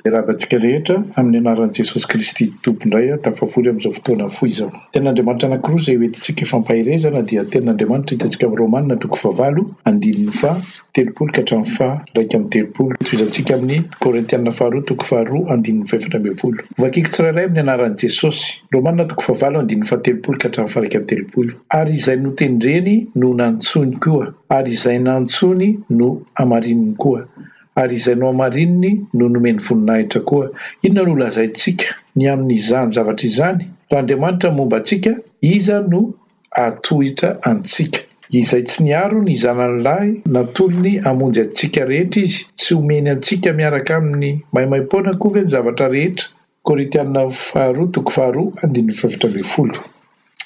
Miarahaba antsika rehetra amin'ny anaran'i Jesosy Kristy Tompo indray aho tafavory amin'izao fotoana fohy izao. Tenin'Andriamanitra anankiroa izay hoentintsika hifampaherezana dia Tenin'Andriamanitra hitantsika amin'ny Romana toko fahavalo andininy faha 30 ka hatramin'ny faha 31. Tohizantsika amin'ny Korintiana faharoa toko faharoa andininy faha 14. Hovakiko tsirairay amin'ny anaran'i Jesosy. Romana toko fahavalo andininy faha 30 ka hatramin'ny faha 31. Ary izay notendreny no nantsoiny koa, ary izay nantsoiny no hamarininy koa. Ary izay nohamarininy no nomeny voninahitra koa. Inona no holazaintsika ny amin'izany zavatra izany? Raha Andriamanitra momba antsika, iza no hahatohitra antsika? Izay tsy niaro ny Zanany lahy natolony hamonjy antsika rehetra Izy, tsy homeny antsika miaraka aminy maimaimpoana koa ve ny zavatra rehetra? Korintiana faharoa toko faharoa andininy faha-14.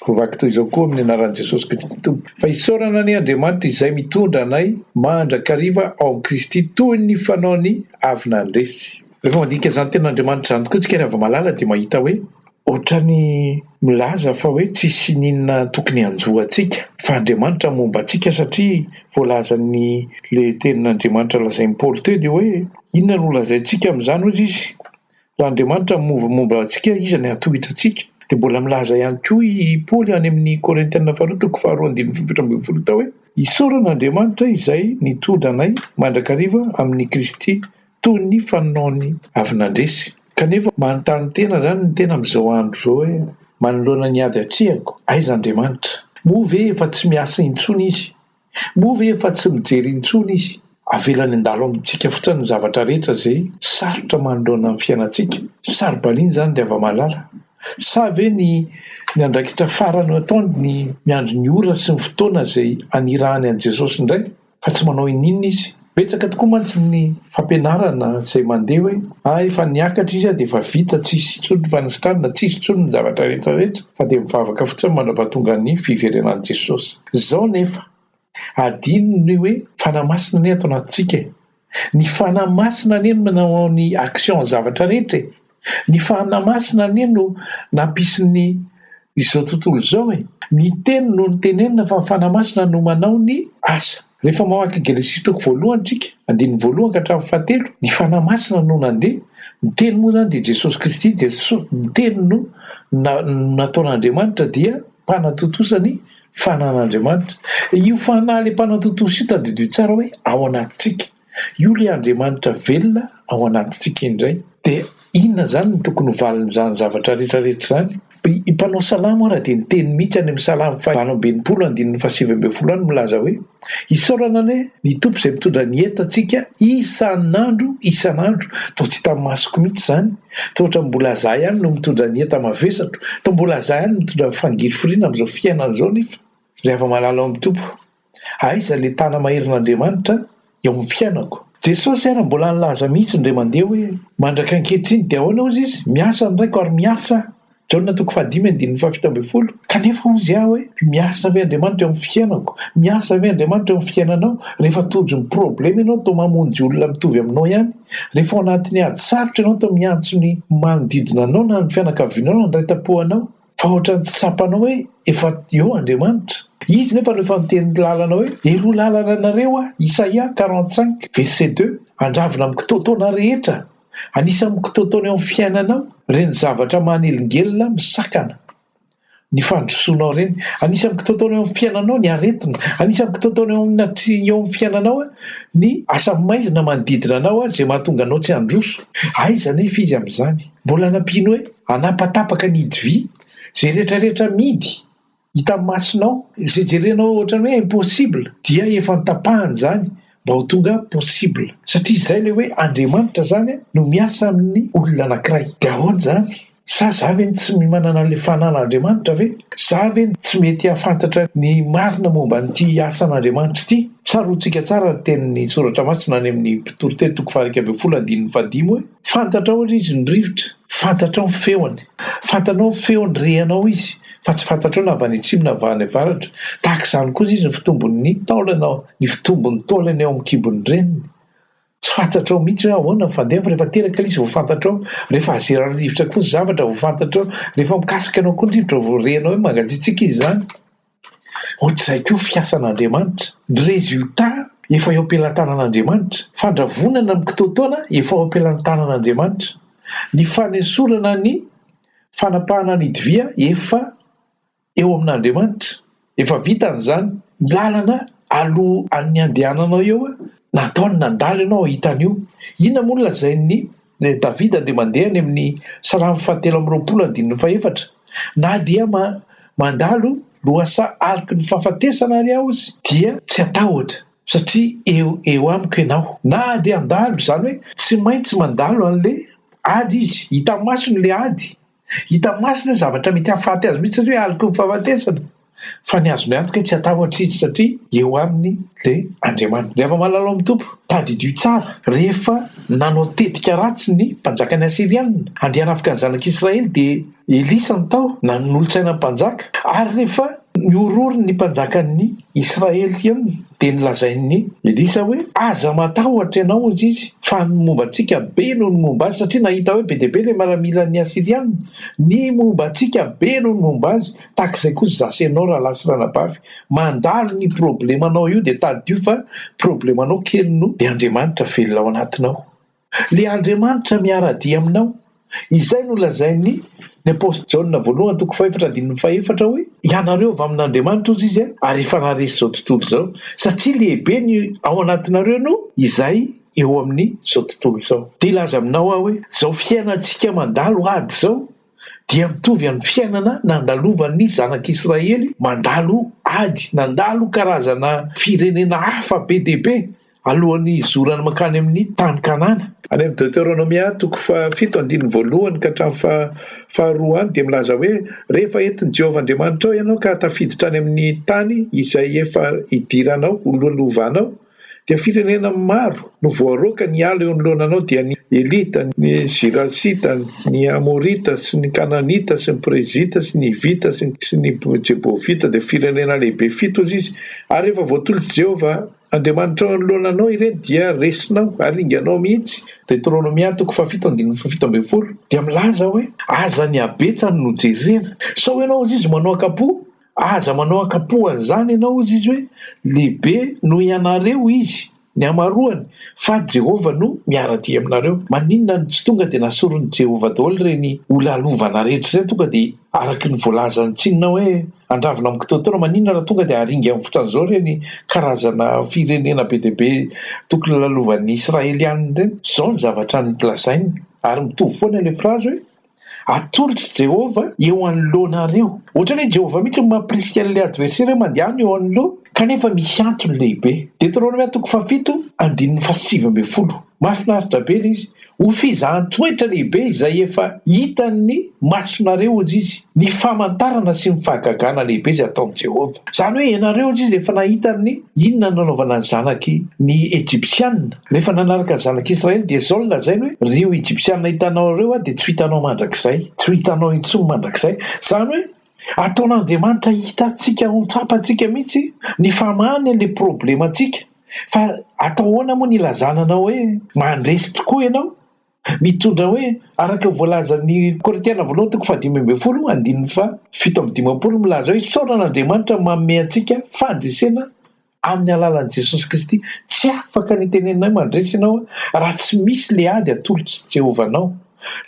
Voavaky toy izao koa amin'ny anaran'i Jesosy Kristy Tompo, Fa isaorana anie Andriamanitra izay mitondra anay mandrakariva ao amin'i Kristy toy ny fanaony avy nandresy. Rehefa mandinika izany tenin'Andriamanitra izany tokoa isika ry hava-malala dia mahita hoe ohatran'ny milaza fa hoe tsisy n'inona tokony hanjo antsika fa Andriamanitra momba antsika satria voalazan'ny le tenin'Andriamanitra lazain'i Paoly teo dia hoe inona no holazaintsika amin'izany hozy izy Raha Andriamanitra momba momba antsika, iza ny hahatohitra antsika? Dia mbola milaza ihany koa i Paoly any amin'ny Korintiana faharoa toko faharoa andininy faha-14 tao hoe, Isaorana Andriamanitra izay nitondra anay mandrakariva amin'i Kristy toy ny fanaony avy nandresy. Kanefa manontany tena izany ny tena amin'izao andro izao hoe, manoloana ny ady atrehako, aiza Andriamanitra? Moa ve efa tsy miasa intsony Izy? Moa ve efa tsy mijery intsony izy? Avelany handalo amintsika fotsiny ny zavatra rehetra izay sarotra manoloana ny fiainantsika? Saro-baliana izany ry hava-malala. Sa ve ny ny andraikitra farany ho ataony ny miandry ny ora sy ny fotoana izay anirahany an'i Jesosy indray fa tsy manao ininona izy? Betsaka tokoa mantsy ny fampianarana izay mandeha hoe, ah efa niakatra izy dia efa vita, tsisy intsony ny fanasitranana, tsisy intsony ny zavatra rehetra rehetra fa dia mivavaka fotsiny mandrapahatonga ny fiverenan'i Jesosy. Izao nefa, adino ny hoe Fanahy Masina anie ato anatintsika e! Ny Fanahy Masina anie no manao ny action ny zavatra rehetra e! Ny Fanahy Masina anie no nampisy ny izao tontolo izao e! Ny teny no notenenina fa ny Fanahy Masina no manao ny asa. Rehefa mamaky Genesisy toko voalohany tsika, andininy voalohany ka hatramin'ny fahatelo, ny Fanahy Masina no nandeha, ny teny moa izany dia Jesosy Kristy, Jesosy, ny teny no nataon'Andriamanitra dia mpanatontosa ny Fanan'Andriamanitra. Io Fanahy ilay mpanatontosa io tadidio tsara hoe ao anatintsika. Io ilay Andriamanitra velona ao anatintsika indray. Dia inona izany no tokony ho valin'izany zavatra rehetra rehetra izany? I mpanao salamo ara dia niteny mihitsy any amin'ny salamo faha 68 andininy faha 19 any milaza hoe, Isaorana anie ny Tompo izay mitondra ny entantsika isan'andro isan'andro. Toa tsy hitan'ny masoko mihitsy izany. Toa ohatran'ny mbola za ihany no mitondra ny enta-mavesatro. Toa mbola za ihany no mitondra ny fangirifiriana amin'izao fiainana izao nefa. Ry hava-malala ao amin'ny Tompo, aiza ilay tana-maherin'Andriamanitra eo amin'ny fiainako? Jesosy ary mbola nilaza mihitsy indray mandeha hoe, Mandraka ankehitriny dia ahoana hozy izy? Miasa ny Raiko ary miasa aho. Jaona toko fahadimy andininy fahafito ambin'ny folo. Kanefa hozy aho hoe, miasa ve Andriamanitra eo amin'ny fiainako? Miasa ve Andriamanitra eo amin'ny fiainanao? Rehefa tojo ny problema ianao toa mamonjy olona mitovy aminao ihany. Rehefa ao anatin'ny ady sarotra ianao toa miantso ny manodidina anao na ny fianakavianao na ny iray tampo anao. Fa ohatran'ny tsy tsapanao hoe efa eo Andriamanitra. Izy nefa no efa niteny lalana hoe, Heloha lalana anareo aho, Isaia 45, verset 2, handravona amin'ny kitoatoana rehetra. Anisan'ny mikitoatoana eo amin'ny fiainanao ireny zavatra manelingelina misakana ny fandrosoanao ireny. Anisan'ny mikitoatoana eo amin'ny fiainanao ny aretina. Anisan'ny mikitoatoana eo amin'ny eo amin'ny fiainanao ny asa maizina manodidina anao izay mahatonga anao tsy handroso. Aiza anefa izy amin'izany? Mbola nampiany hoe, Hanapatapaka ny hidy vy, izay rehetra rehetra mihidy hitan'ny masonao, izay jerenao ohatran'ny hoe impossible dia efa notapahany izany mba ho tonga possible. Satria izay ilay hoe Andriamanitra izany no miasa amin'ny olona anankiray. Dia ahoana izany? Sa za ve no tsy manana an'ilay fanan'Andriamanitra ve? Za ve no tsy mety hahafantatra ny marina momba an'ity asan'Andriamanitra ity? Tsaroantsika tsara ny tenin'ny Soratra Masina any amin'ny Mpitoriteny toko faha-11 andininy fahadimy hoe, Fantatrao ry izy ny rivotra, fantatrao ny feony. Fantanao ny feony, rehanao izy, fa tsy fantatrao na avy any atsimo na avy any avaratra. Tahaka izany koa izy ny fitombon'ny taolana, ny fitombon'ny taolana eo amin'ny kibon'ny reniny. Tsy fantatrao mihitsy hoe ahoana ny fandehany fa rehefa teraka ilay izy vao fantatrao, rehefa azeran'ny rivotra koa ny zavatra vao fantatrao, rehefa mikasika anao koa ny rivotra vao rehanao hoe mangatsiatsiaka izy izany. Ohatr'izay koa fiasan'Andriamanitra. Ny résultat efa eo am-pelatanan'Andriamanitra. Fandravonana ny kitoatoana efa ao am-pelatanan'Andriamanitra. Ny fanesorana ny fanapahana ny idivia efa eo amin'Andriamanitra. Efa vitany izany. Ny lalana alohan'ny handehananao eo, nataony nandalo ianao hahita an'io. Inona moa no lazain'i Davida dia mandeha any amin'ny Salamo fahatelo amby 20 andininy fahefatra, Na dia mandalo lohasaha aloky ny fahafatesana ary aho izy, dia tsy hatahotra, satria eo eo amiko ianao. Na dia handalo, izany hoe tsy maintsy mandalo an'ilay ady izy, hita masony ilay ady, Hita masina hoe zavatra mety hahafaty azy mihitsy satria hoe aloky ny fahafatesana. Fa ny azony antoka hoe tsy hatahotra izy satria eo aminy ilay Andriamanitra. Ry hava-malala ao amin'ny Tompo, tadidio tsara, rehefa nanao tetika ratsy ny mpanjakan'ny Asyriana handeha hanafika ny zanak'Israely dia Elisa no tao nanolotsaina ny mpanjaka. Ary rehefa nihorohoro ny mpanjakan'ny Israeliana dia nolazain'i Elisa hoe, Aza matahotra ianao, hoy izy, fa ny momba antsika be noho ny momba azy, satria nahita hoe be dia be ilay miaramilan'ny Asyriana. Ny momba antsika be noho ny momba azy. Tahaka izay koa izaho sy ianao rahalahy sy ranabavy, mandalo ny problemanao io dia tadidio fa problemanao kely noho ilay Andriamanitra velona ao anatinao. Ilay Andriamanitra miara-dia aminao. Izay no lazain'ny ny Apostle Jaona voalohany toko fahefatra andininy fahefatra hoe, Ianareo avy amin'Andriamanitra hozy izy ary efa naharesy izao tontolo izao, satria lehibe ny ao anatinareo noho izay eo amin'izao tontolo izao. Dia hilaza aminao aho hoe, izao fiainantsika mandalo ady izao dia mitovy amin'ny fiainana nandalovan'ny zanak'Israely mandalo ady, nandalo karazana firenena hafa be dia be alohan'ny hizorany mankany amin'ny tany Kanana. Any amin'ny Deoteronomia toko fahafito andininy voalohany ka hatramin'ny faharoa any dia milaza hoe, Rehefa entin'i Jehovah Andriamanitrao ianao ka tafiditra any amin'ny tany izay efa hidiranao ho lolovanao, dia firenena maro no voaroaka niala eo anoloananao, dia ny Elita, ny Girasita, ny Amorita sy ny Kananita sy ny Prezita sy ny Hivita sy ny Jebovita, dia firenena lehibe fito, hozy izy. Ary rehefa voatolotr'i Jehovah Andriamanitrao eo anoloana anao ireny, dia resinao ary ringanao mihitsy. Deoteronomia toko fahafito andininy fahafito ambin'ny folo dia milaza hoe, Aza ny habetsany no jerena, sao ianao, hozy izy, manao ankapo Aza manao ankapo an'izany ianao, hozy izy hoe, Lehibe noho ianareo izy, ny hamaroany, fa Jehovah no miara-dia aminareo. Maninona no tsy tonga dia nasoron'i Jehovah daholo ireny holalovana rehetra ireny, tonga dia araka ny voalazany tsinona hoe handravona amin'ny kitoatoana, maninona raha tonga dia haringany fotsiny izao ireny karazana firenena be dia be tokony lalovan'ny Israelianina ireny? Izao ny zavatra nolazainy, ary mitovy foana ilay phrase hoe, Atolotr'i Jehovah eo anoloanareo. Ohatran'ny hoe Jehovah mihitsy no mampirisika an'ilay adversaire hoe mandehana eo anoloa, kanefa misy antony lehibe. Deoteronomia toko fahafito, andininy fahasivy ambin'ny folo. Mahafinaritra be ilay izy. Ho fizahan-toetra lehibe izay efa hitan'ny masonareo, hoy izy, ny famantarana sy ny fahagagana lehibe izay ataon'i Jehovah. Izany hoe ianareo, hoy izy, efa nahita ny inona nanaovana ny zanaky ny Ejipsiana. Rehefa nanaraka ny zanak'Israely dia izao no lazainy hoe, Ireo Ejipsiana hitanao ireo dia tsy ho hitanao mandrakizay, tsy ho hitanao intsony mandrakizay. Izany hoe ataon'Andriamanitra hitantsika, ho tsapantsika mihitsy ny famahany an'ilay problemantsika. Fa atao ahoana moa ny hilazana anao hoe mandresy tokoa ianao? Mitondra hoe, araka ny voalazan'ny Korintiana voalohany toko fahadimy ambin'ny folo andininy faha-57 milaza hoe, Isaorana Andriamanitra manome antsika fandresena amin'ny alalan'i Jesosy Kristy. Tsy afaka ny hitenenina hoe mandresy ianao raha tsy misy ilay ady atolotr'i Jehovah anao.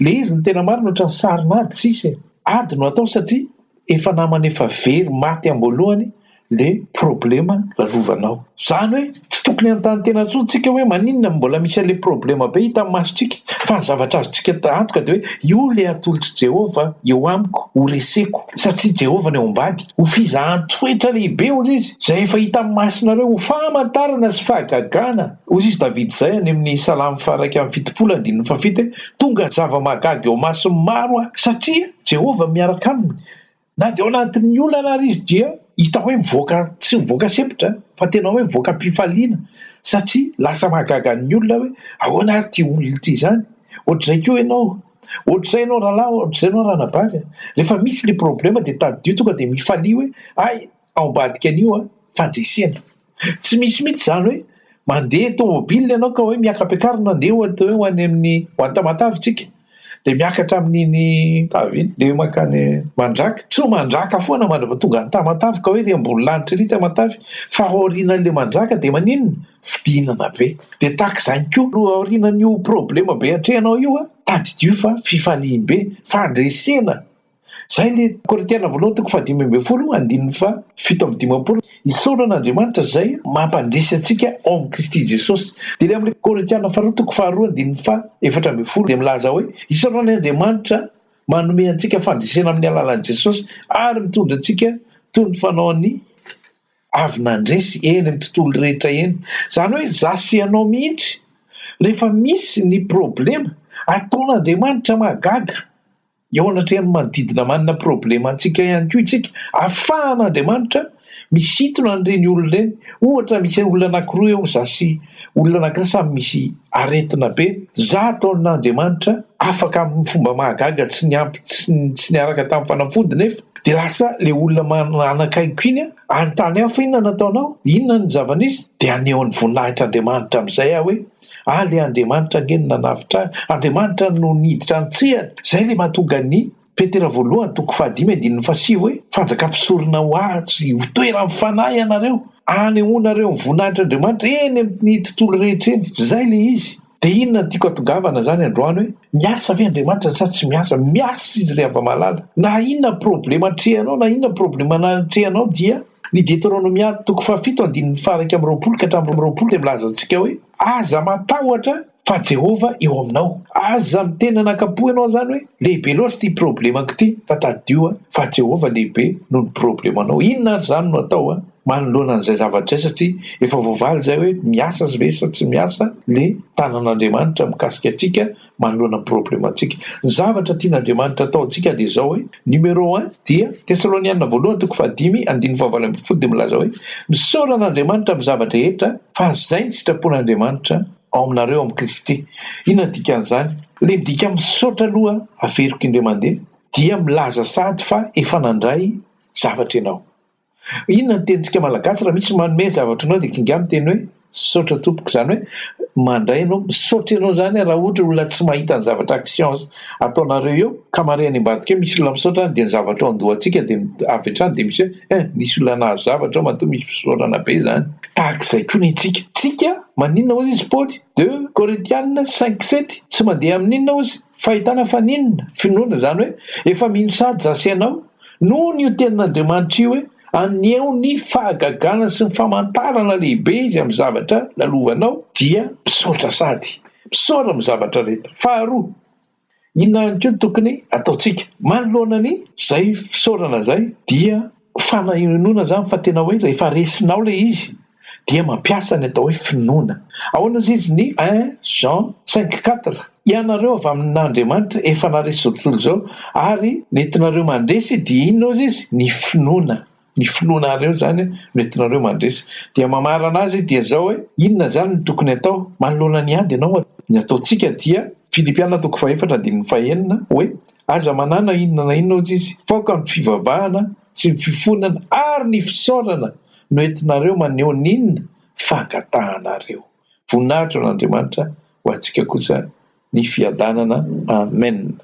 Ilay izy ny tena marina ohatran'ny sarin'ady sisa e. Ady no atao satria efa namana efa very maty am-boalohany ilay problema lalovanao. Izany hoe tsy tokony hanontany tena intsony tsika hoe maninona no mbola misy an'ilay problema be hita amin'ny masontsika fa ny zavatra azontsika antoka dia hoe io ilay atolotr'i Jehovah eo amiko ho reseko satria Jehovah no eo ambadika. Ho fizahan-toetra lehibe, hoy izy, izay efa hitan'ny masonareo, ho famantarana sy fahagagana. Hoy izy Davida izay any amin'ny Salamo faha-71 andininy fahafito hoe, Tonga zava-mahagaga eo imason'ny maro aho, satria Jehovah miaraka aminy. Na dia ao anatin'ny olana ary izy dia hita hoe mivoaka, tsy mivoaka sempotra, fa tena hoe mivoaka am-pifaliana, satria lasa mahagaga ny olona hoe, ahoana ary ity olona ity izany? Ohatr'izay koa ianao. Ohatr'izay ianao rahalahy, ohatr'izay ianao ranabavy a! Rehefa misy ilay problema dia tadidio tonga dia mifalia hoe hay ao ambadika an'io a, fandresena. Tsy misy mihitsy izany hoe mandeha tomobile ianao ka hoe miaka-piakarina andeha ohatra hoe ho any amin'ny ho any Tamatave tsika. Dia miakatra amin'iny tavy iny, ilay mankany Mandraka. Tsy ho Mandraka foana mandrapa tonga any Tamatave ka hoe ery ambony lanitra ery Tamatave. Fa aorianan'ilay Mandraka dia maninona? Fidinana be. Dia tahaka izany koa, aorianan'io problema be atrehanao io, tadidio fa fifaliam-be, fandresena. Izay ilay Korintiana voalohany toko fahadimy ambin'ny folo andininy faha-57. Isaorana Andriamanitra izay mampandresy antsika ao amin'i Kristy Jesosy. Dia ilay amin'ilay Korintiana faharoa toko faharoa andininy faha-14 dia milaza hoe, Isaorana Andriamanitra manome antsika fandresena amin'ny alalan'i Jesosy ary mitondra antsika toy ny fanaon'ny avy nandresy eny amin'ny tontolo rehetra eny. Izany hoe izaho sy ianao mihitsy rehefa misy ny problema ataon'Andriamanitra mahagaga. Eo anatrehan'ny manodidina manana problema antsika ihany koa isika, afahan'Andriamanitra misintona an'ireny olona ireny. Ohatra misy olona anankiroa eo, za sy olona anankiray samy misy aretina be, za ataon'Andriamanitra afaka amin'ny fomba mahagaga tsy niampy tsy niaraka tamin'ny fanafody nefa dia lasa le olona anakaikiko iny anontany ahy fa inona nataonao, inona ny zava-nisy, dia haneho ny voninahitr'Andriamanitra amin'izay aho hoe Ah le Andriamanitra ange no nanavotra ahy, Andriamanitra no niditra an-tsehatra, izay le mahatonga ny Petera voalohany toko fahadimy andininy fahasivy hoe, fanjakam-pisorona ho azy, ho toeran'ny fanahy ianareo, anehoanareo ny voninahitr'Andriamanitra eny amin'ny tontolo rehetra eny, izay le izy. Dia inona no tiako hatongavana izany androany hoe, miasa ve Andriamanitra sa tsy miasa? Miasa izy ry hava-malala. Na inona problema atrehanao na inona problema atrehanao dia Ny Deteronomia toko fahafito andininy faha-21 ka hatramin'ny 20 dia milaza antsika hoe, Aza matahotra fa Jehovah eo aminao. Aza miteny anakam-po ianao izany hoe, Lehibe loatra ity problemako ity, fa tadidio fa Jehovah lehibe noho ny problemanao. Inona ary izany no atao manoloana an'izay zavatra izay satria efa voavaly izay hoe miasa ve sa tsy miasa le tanan'Andriamanitra mikasika antsika manoloana ny problemantsika. Ny zavatra tian'Andriamanitra ataontsika dia izao hoe, numéro un dia, Tesaloniana voalohany toko fahadimy andininy fahavalo ambin'ny folo dia milaza hoe, Misaora an'Andriamanitra amin'ny zava-drehetra fa izay ny sitrapon'Andriamanitra ao aminareo ao amin'i Kristy. Inona ny dikan'izany? Ilay midika misaotra aloha averiko indray mandeha dia milaza sahady fa efa nandray zavatra ianao. Inona ny tenintsika malagasy raha misy manome zavatra anao dia kinga miteny hoe misaotra tompoko izany hoe mandray ianao misaotra ianao izany raha ohatra olona tsy mahita ny zavatra actions ataonareo eo ka mahare any ambadika eo misy olona misaotra any dia ny zavatra ao andohantsika dia avy hatrany dia misy hoe eh nisy olona nahazo zavatra ao matoa misy fisaorana be izany. Tahaka izay koa ny antsika. Tsika maninona hozy izy Paoly? Deux Corinthians cinq sept tsy mandeha amin'inona hozy? Fahitana fa n'inona? Finoana izany hoe efa mino sady za sy ianao noho io tenin'Andriamanitra io hoe haneho ny fahagagana sy ny famantarana lehibe izy amin'ny zavatra lalovanao dia misaotra sady misaora amin'ny zavatra rehetra. Faharoa, inona ihany koa no tokony ataontsika manoloana ny izay fisaorana izay dia Fanahinoana izany fa tena hoe rehefa resinao ilay izy dia mampiasa ny atao hoe finoana. Ahoana hozy izy ny un Jean cinq quatre, Ianareo avy amin'Andriamanitra efa naharesy izao tontolo izao ary ny entinareo mandresy dia inona hozy izy? Ny finoana. Ny finoanareo izany no entinareo mandresy. Dia mamarana azy dia izao hoe inona izany no tokony atao manoloana ny ady ianao? Ny ataontsika dia Filipiana toko fahefatra andininy fahenina hoe Aza manana inona na inona hozy izy, fa aoka ny fivavahana sy ny fifonana ary ny fisaorana no entinareo maneho ny inona? Fangatahanareo. Voninahitra ho an'Andriamanitra, ho antsika kosa ny fiadanana. Amen.